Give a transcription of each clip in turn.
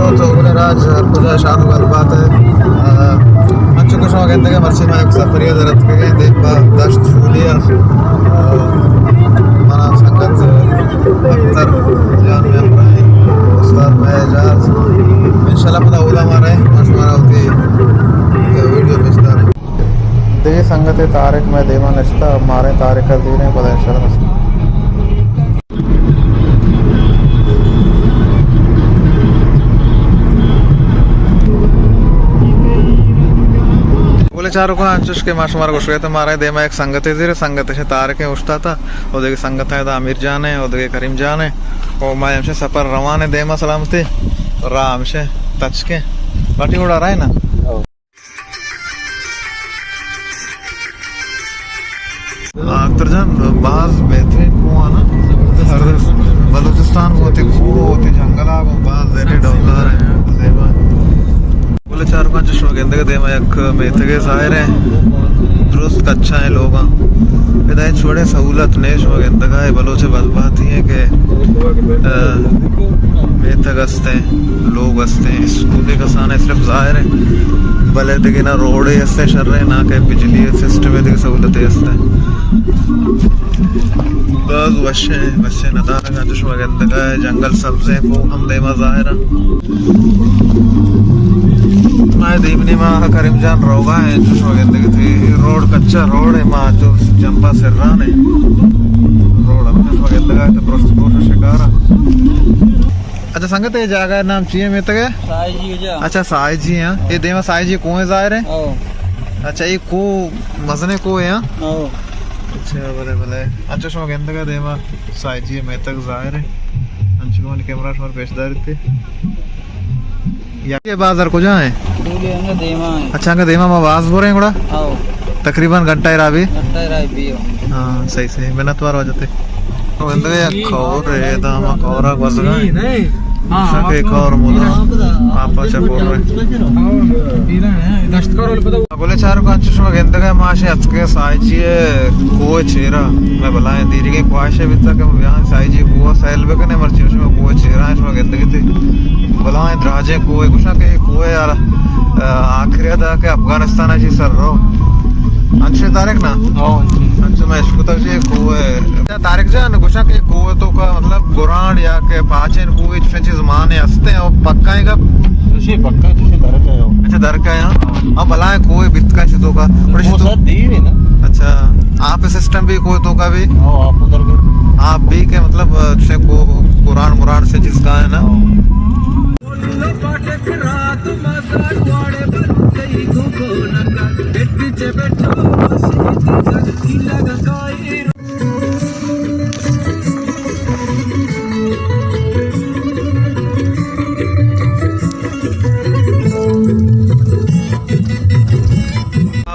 تو گل راج ہر کجا شاد و گل بات ہے۔ آ، انچو کہ شما گندگ ءَ مرچی ما یک سفرے ءَ در اتکگ ایں، دیم پہ دشت شولی ءَ۔ آ، منا سنگت اختر جان مئے ہمراہ ایں، استاد مئے اعجاز۔ انشاءاللہ پدا اودا ما رہیں، ما شمارا وتی ویڈیو پیش داریں۔ دگہ سنگتے طارق مئے دیما نشتہ، ماریں طارق ءَ زیریں، پدا انشاءاللہ نشتہ۔ گلیں چاروکاں، انچوش کہ ما شمارا گوشگ ءَ اتاں، مارا دیما یک سنگتے زیرے، سنگت اش طارق ایں اوشتاتا، او دگہ سنگت ایں، ادا امیر جان ایں، او دگہ کریم جان ایں، او ما ہمشے سفر روان ایں دیما سلامتی، راہ ہمشے تچکیں، باٹی گڑا راہ نا۔ اختر جان، باز بہترین کوہ نا۔ بلوچستان کو تے کوہ، تے جنگل آ کو باز زیادہ ڈولدار ہے، زیبا۔ بلے چار پانچ شما گندگ دیما یک میتگے ظاہر ہے، درست کچا ہے لوگاں۔ ادا ہچ وڑیں سہولت نہیں، شما گندگ ہے، بلوچ بدبختی ہے کہ، آ، میتگ استیں، لوگ استیں، اسکولے کسانیں صرف ظاہر ہے، بلے دگہ نہ روڈے استیں شریں، نہ کہ بجلی سسٹم دگہ سہولتے استیں۔ باز وشیں، وشیں ندارگاں چو شما گندگا ہے، جنگل سبزیں، کوہ ہم دیما ظاہر ہے۔ ما دیم نیما کریم جان روگا ہے، چو شما گندگے تھی روڈ کچا روڈ ہے، ما چو جمپا سران ہے۔ روڈ ہم چو شما گندگا ہے، تو پرست پروش شکارا۔ اچھا سنگت، اے جاگہ نام چی ہے میتگ ہے؟ سائی جی جا۔ اچھا سائی جی ہیں۔ اے دیما سائی جی کوہ ظاہر ہے؟ او۔ اچھا اے کوہ مزنے کوہ ہیں؟ او۔ اچھا بلے بلے۔ اچھا شما گندگا دیما سائی جی میتگ ظاہر ہے۔ انچو من کیمرہ شما پیش دارتے۔ یا یہ بازار کجا ہے؟ ٹولی انگا دیما ہے۔ اچھا انگا دیما ما باز بورے گڑا؟ او۔ تقریباً گھنٹہ راہ بی؟ گھنٹہ راہ بی ہو۔ ہاں، صحیح، صحیح۔ منت وار واجہ تے۔ گندگا یک کور ہے، داما کورا گوزگا ہے۔ شاکے کور مودا۔ آپا چا پور رہے۔ گلے چارو کانچو شما گندگا ماشے اتکے سائجی کوہ چیرا۔ میں بلائیں دیریگیں خواہش ہے بیتا کہ بیاں سائجی کوہ سیل بکنے، مرچی شما کوہ چیرا شما گندگی تے۔ بلائیں دراجیں کوہ، گوشاں کہ کوہ یار، آ، آخری دا کہ افغانستان ءَ چی سر رو۔ انچیں طارق نا؟ ہاں، انچیں۔ انچیں میں اشکتا چی کوہ۔ اچھا، طارق جان، گوشاں کہ کوہ توکا مطلب گرانڈ یا کہ پاچن کوہ چشیں چیز مانے ہستے ہیں، اور پکا ہے گا؟ چشیں پکا، چشیں درک ہے۔ اچھا، درک ہے، ہاں۔ ہاں، بلائیں کوہ بیتکا چی توکا۔ وہ سر دیو ہے نا۔ اچھا، آپ سسٹم بھی کوہ توکا بھی؟ ہاں، آپ ادھر کے۔ آپ بھی کہ مطلب، چشیں کوہ، گرانڈ مرانڈ سے چیز کا ہے نا؟ ہاں۔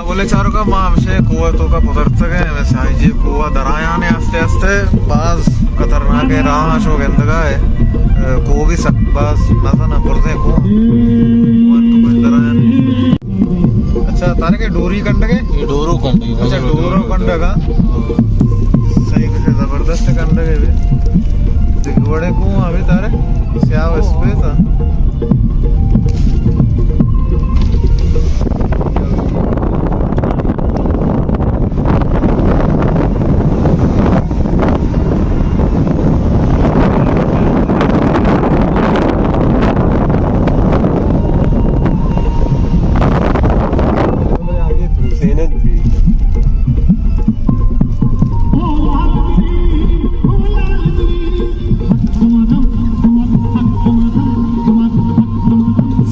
بلے چاروکا ما ہمشے کوہ توکا پترتگ ایں، ہمے سائجی کوہ درایانے آستے آستے، باز خطرناکیں راہ شو گندگا ہے۔ کوہ بھی سک باز مزن برزیں کوہ۔ کوہ تو کچھ درایانے۔ اچھا، تارے کے ڈوری کنڈگے؟ یہ ڈورو کنڈگے۔ اچھا، ڈورو کنڈگا۔ صحیح، کچھ زبردست کنڈگے بھی۔ دیکھ، بڑے کوہ ابھی تارے سیاہ اسپیت۔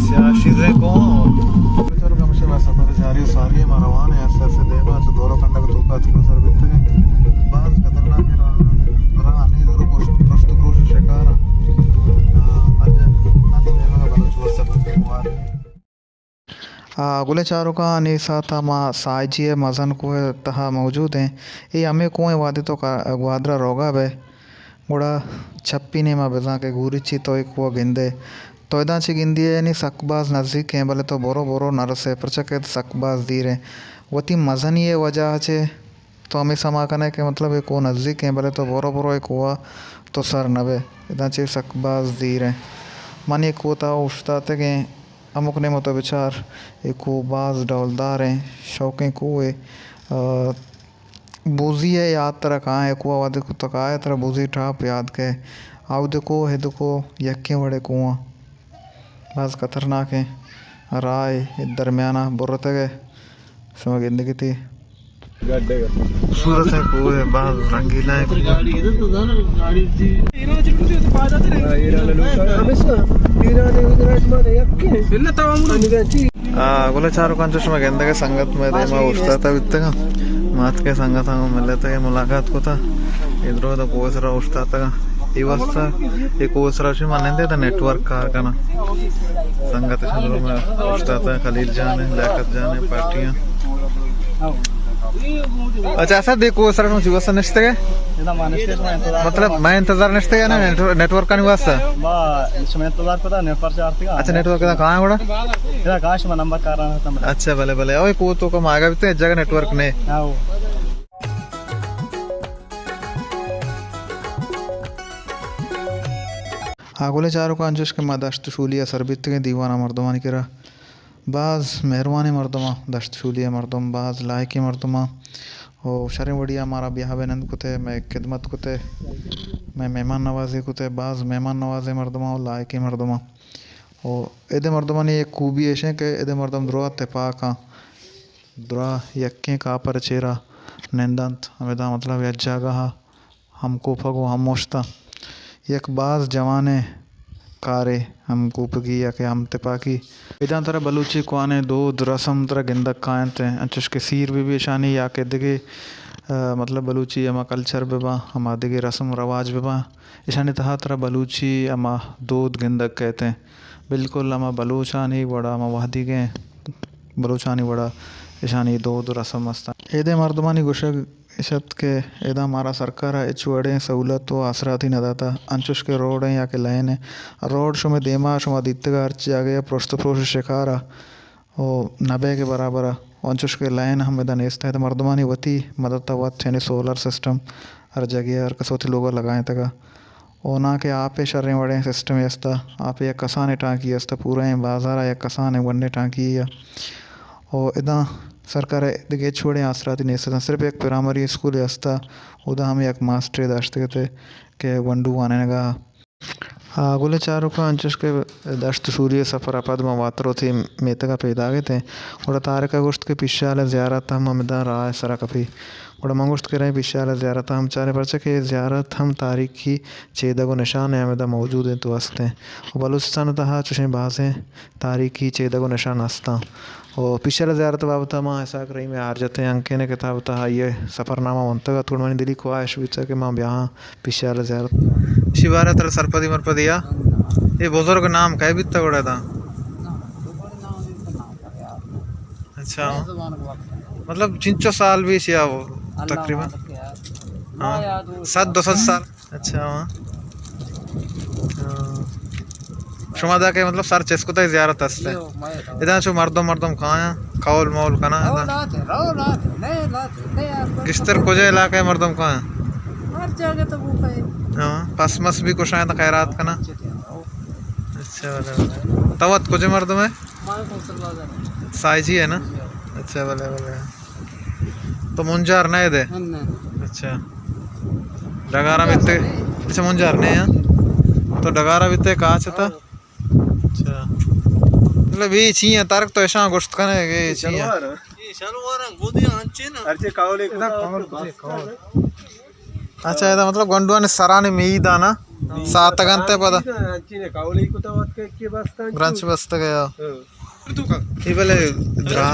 سیاہ شیریں کوہ۔ ہمشی ما سفر جاری و ساری ما روان ہیں، آستے آستے دیما چو دورو کنڈگ توکا اتکو سر بیتگیں۔ باز خطرناک راہ، راہ نہیں، درو پشت، پشت پروش شکار۔ آ، اج، اج دیما بلوچ ورثہ بوار۔ آ، گلیں چاروکاں، نی ساعت ءَ ما سائجی ءِ مزن کوہ ءِ تہا موجود ایں۔ اے ہمے کوہ ایں وہدے تو کا-، گوادر ءَ روگا بئے، گڑا چپی نیما بزاں کہ گوریچی تو اے کوہ ءَ گندئے۔ تو اداں چہ گندی ئے، یعنی سک باز نزیک ایں، بلے تو برو برو نہ رسئے، پرچا کہ اد سک باز دیر ایں۔ وتی مزنی ءِ وجہ ءَ چہ تو ہمے سما کنئے کہ مطلب اے کوہ نزیک ایں، بلے تو برو برو اے کوہ ءَ تو سر نہ بئے، اداں چہ سک باز دیر ایں۔ من اے کوہ ءِ تہا اوشتاتگیں، ہمک نیمگ ءَ تو بچار، اے کوہ باز ڈولداریں، شوکیں کوہے۔ آ، بوزی ءِ یات ترا کائیں، اے کوہ ءَ وہدے کہ تو کائے ترا بوزی ٹاپ یات کئے۔ اود ءِ کوہ، اد ءِ کوہ، یکیں وڑیں کوہاں۔ باز خطرناکیں راہے، اے درمیان ءَ برتگ ئے۔ شما گندگ ءَ اِت ئے۔ خوبصورت ایں کوہ، باز رنگیلا ایں۔ آ، گل ءِ چاروکاں، انچو شما گندگ ءَ سنگت مئے دیما اوشتاتگ بیتگ اَنت۔ ما اتکیں سنگتاں گوں ملتگ ایں، ملاقات کتگ۔ اے دروہ ءَ کوہ ءِ سرا اوشتاتگ اَنت۔ اے واسطہ اے کوہ ءِ سرا شما نندے تاں نیٹ ورک کار کناں۔ سنگت شما مئے اوشتاتگ، خلیل جان ایں، لیاقت جان ایں، پارٹی ایں۔ اچھا، اسد، اے کوہ ءِ سرا شما چی واسطہ نشتگ ئے؟ ادا ما نشتگ، شما انتظار، مطلب، مئے انتظار نشتگ ئے نا، نیٹ-، نیٹ ورکانی واسطہ؟ ما شما انتظار کتگ، نیٹ ورک چارتگ۔ اچھا، نیٹ ورک ادا کائیں گڑا؟ ادا کائیں، شما نمبر کار نہ اَت۔ اچھا، بلے، بلے۔ او کوہ ءِ توکا ما آگا بیتگ، اے جگہ نیٹ ورک نہ ایں۔ ہاں۔ آ، گل ءِ چاروکاں، انچوش کہ ما دشت شولی ءَ سر بیتگیں، دیوان ءِ مردمانی کرا باز مہروانیں مردماں، دشت شولی ءِ مردم باز لائقیں مردماں، او شریں وڑی ءَ مارا بیاہ ءُ نند کتگ، مئے خدمت کتگ، مئے مہمان نوازی کتگ، باز مہمان نوازیں مردماں او لائقیں مردماں۔ او اد ءِ مردمانی یک خوبی ایش ایں کہ اد ءِ مردم دراہ تپاک اَنت، دراہ یکیں کاپر ءِ چیرا نند اَنت، ہمدا مطلب یک جاگہ ءَ ہمکوپگ ءُ ہموشت ءَ یک باز جوانیں کارے، ہمکوپگی یا کہ ہمتپاکی۔ اداں ترا بلوچی کوہنیں دود رسم ترا گندگ کاینت، انچوش کہ سیر بہ بی اشانی یا کہ دگہ، آ، مطلب بلوچی ہما کلچر بہ باں، ہما دگہ رسم رواج بہ باں، اشانی تہا ترا بلوچی ہما دود گندگ کئیت۔ بالکل ہما بلوچانی وڑا، ہما وہدیگیں بلوچانی وڑا اشانی دود ءُ رسم است اَنت۔ اد ءِ مردمانی گوشگ اش اَت کہ ادا مارا سرکار ءَ ہچ وڑیں سہولت ءُ آسراتی نہ داتگ، انچوش کہ روڈ ایں یا کہ لائن ایں۔ روڈ شمئے دیما، شما دیتگ ہرچ جاگہ ءَ پرشت ءُ پروش ءِ شکار اَت ءُ نہ بیگ ءِ برابر اَت ءُ انچوش کہ لائن ہم ادا نیست اَت۔ مردمانی وتی مدت ءَ وت، یعنی سولر سسٹم ہر جاگہ ءَ ہر کس وتی لوگ ءَ لگائینتگ اَت۔ ءُ ناں کہ آپ ءِ شریں وڑیں سسٹمے است اَت، آپ ءِ یک کسانیں ٹانکی است اَت، پورائیں بازار ءَ یک کسانیں ونڈیں ٹانکی اَت۔ ءُ اداں سرکار ءِ دگہ ہچ وڑیں آسراتی نیست اَت، صرف یک پرائمری اسکولے است اَت، اودا ہم یک ماسٹرے داشتگ اَت کہ گونڈو وانینگ ءَ اَت۔ آ، گل ءِ چاروکاں، انچوش کہ دشت شولی ءِ سفر ءَ پد ما واتر وتی میتگ ءَ پیداک اتیں، گڑا طارق ءَ گوشت کہ پیشال ءِ زیارت ہم ہمدا راہ ءِ سرا کپی۔ گڑا من گوشت کہ رئیں پیشال ءِ زیارت ءَ ہم چاریں، پرچا کہ اے زیارت ہم تاریخی چیدگ ءُ نشان ءِ ہمدا موجود اِنت ءُ است اِنت ءُ بلوچستان ءِ تہا چوشیں بازیں تاریخی چیدگ ءُ نشان است اَنت۔ ءُ پیشال ءِ زیارت ءِ بابت ءَ ما اسحاق رحیم ءِ ہارجتیں ہنکین ءِ کتاب ءِ تہا آئی ءِ سفرنامہ ونتگ اَت، گڑا منی دلی خواہش بیتگ کہ ما بیاہاں پیشال ءِ زیارت۔ اشی بارہ ترا سرپدی مرپدی ءَ؟ اے بزرگ نام کئے بیتگ گڑا داں؟ اچھا۔ مطلب چنچو سال بیت یا وہ؟ تقریباً؟ ہاں۔ صد دو صد سال۔ اچھا، ہاں۔ ہاں۔ شما دا کہ مطلب سر چست کتگ زیارت است اِنت؟ ادا چو مردم، مردم کایاں، قول مول کناں ادا؟ گشتر کجا علاقہ ءِ مردم کایاں؟ ہر جاگہ تو بوتا ہے۔ ہاں، پس مس بھی کشاں تو خیرات کناں۔ اچھا، بلے، بلے۔ تو وت کجا مردم ئے؟ سائجی ئے نا؟ اچھا، بلے، بلے۔ تو منجار نہ ئے دے؟ نہ۔ اچھا۔ ڈگارا بیتے؟ اچھا، منجار نہ ئے، ہاں؟ تو ڈگارا بیتے، کاچ تا؟ اچھا۔ مطلب، اے چی ایں؟ ترک تو اشاں گوشت کنے کہ اے چی ایں؟ اے شلوار ایں، گودی انچے نا۔ ہرچے کاولے کتا۔ اچھا، ادا مطلب گونڈوانی سرانی میدان ءَ ساتگ اَنت پدا۔ انچے نا، کاولے کتا وت کہ، کہ بستگ۔ گرنچ بستگ ئے۔ ہاں۔ اے بلے درا۔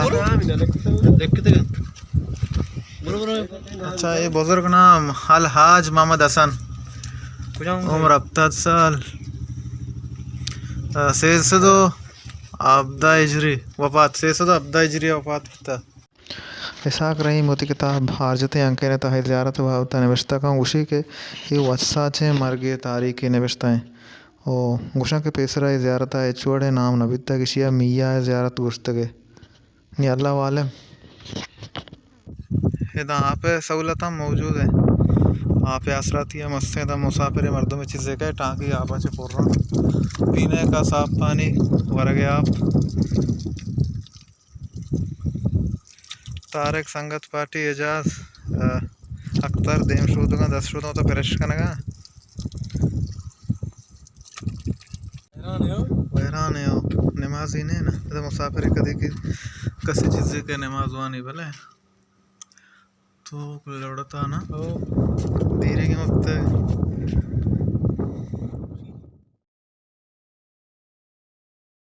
اچھا، اے بزرگ نام الحاج محمد حسن۔ عمر ہپتاد سال۔ آ، سیزدہ سد ءُ ہبدہ ہجری وفات، سیزدہ سد ءُ ہبدہ ہجری وفات بیتا۔ اسحاق رحیم وتی کتاب ہارجتیں ہنکین ءِ تہا اے زیارت ءِ بابت ءَ نبشتہ کن، گوشی کہ اے وساچیں مرگے تاریخے نبشتہ ایں۔ ءُ گوشاں کہ پیسرا اے زیارت ءَ ہچ وڑیں نام نہ بیتگ، ایشی ءَ میاں ءِ زیارت گوشتگ ئے۔ نی اللہ عالم۔ ادا آپ ءِ سہولت ہم موجود ایں۔ آپ ءِ آسراتی ءَ مستیں، داں مسافر مردم چیزے کہ ٹانکی آپ ءَ چہ پُر اَنت۔ پینے کا صاف پانی، ورگ ءِ آپ۔ طارق، سنگت پارٹی، اعجاز، آ، اختر دیم شودگ اَنت، دست شودگ اَنت، تو پرش کنگ ءَ۔ ویران ءَ ہو۔ نمازی نے نا، ادا مسافر کدی کہ کسی چیزے کہ نماز وانی بلے۔ تو لوڑتا نا؟ او۔ دیرے کے وقت